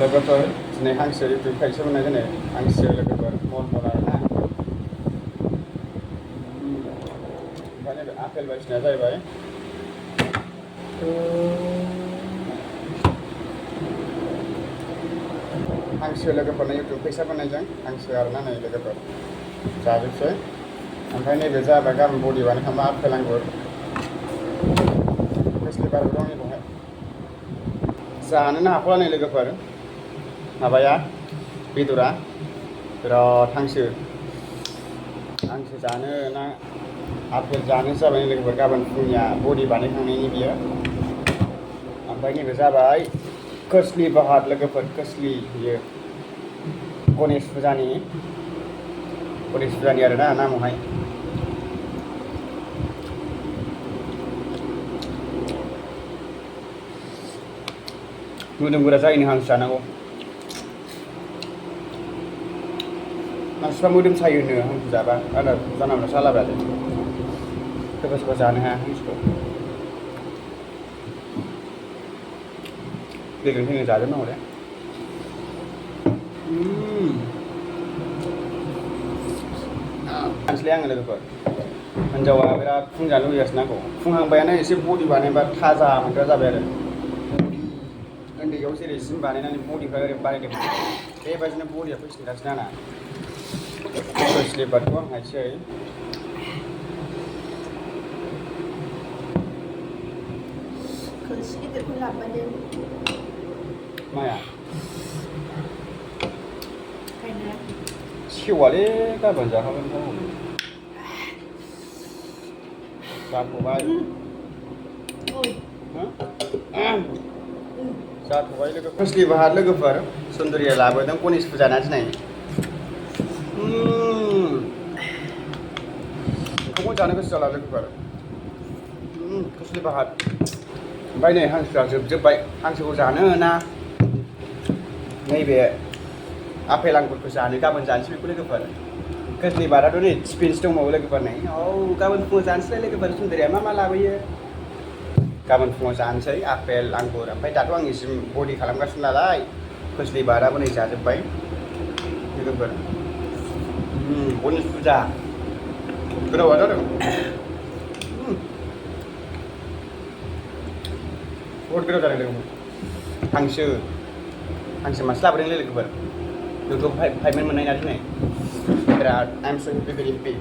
लोगोफोर दिनै हांसो इउटुब खायसे मोननाय दिनै हांसो लोगोफोर मल आरोना ओमफ्राय नैबे आपेल बायदिसिना जाहैबाय हांसो लोगोफोरनो इउटुब फैसा मोननायजों हांसो आरोना नै लोगोफोर जाजोबसै ओमफ्राय नैबे जाबाय गाबोन बडि बानायखांबा आपेल आंगुर खोस्लि बारबो दं नैबावहाय जानोनो हाख'ला नै लोगोफोर माबाया बेदरा बिराद हांसो जानो ना आपेल जानो जाबाय लोगोफोर गाबोन फुंनिया बडि बानायखांनायनि बियो ओमफ्राय नैबे जाबाय खोस्लि बाहार लोगोफोर खोस्लि बियो गणेश फुजानि आरोना नामावहाय मोदोम गोरा जायैनो हांसो जानांगौ मानसिफ्रा मोदोम सायोनो हांसो जाबा आदार जानला मोनला सालाबायालै सोरबा सोरबा जानो हाया हांसोखौ बेदरनि फैनो जाजोबनांगौ दे सानसैलाय आङो लोगोफोर हिनजावा बिराद फुं जानो लुगैगासिनो आंखौ फुंहांबायानो एसे बडि बानायबा थाजा मोनग्रा जाबाय आरो उन्दैयाव जेरै जिम बानायनानै बडिखौ ओरै बानायदोंमोन बेबायदिनो बडिया फैफिनगासिनो आंना स्लिपारखौ आं हायसै खोस्लि गिदिरखौ लाबोदो माया खायना सेवालै गाबोन जाखागोन जाथ'बाय जाथ'बाय लोगो खोस्लि बाहार लोगोफोर सुन्दरिया लाबोदों गणेश फुजा ना दिनै ओंखामखौ जानो गोसो जाला लोगोफोर खोस्लि बाहार ओमफ्राय नै हांसोआ जोबजोब्बाय हांसोखौ जानो ना नैबे आपेल आंगुरखौ जानो गाबोन जानोसै बेखौ लोगोफोर खोस्लि बाहाराथ' नै स्पिन्स दंबावो लोगोफोर नै गाबोन फुङाव जानोसैलाय लोगोफोर सुन्दरिया मा लाबोयो गाबोन फुङाव जानोसै आपेल आंगुर ओमफ्राय दाथ' आंनि जिम बडि खालामगासिनो नालाय खोस्लि बाहाराबो नै जाजोब्बाय लोगोफोर गणेश फुजा गोदावा जादों बहुत गोदाव जादों लोगोफोर हांसो मासे लाबोदोंलै लोगोफोर इउटुब 5 मोननाय ना दिनै बिराद आइ am so happy very happy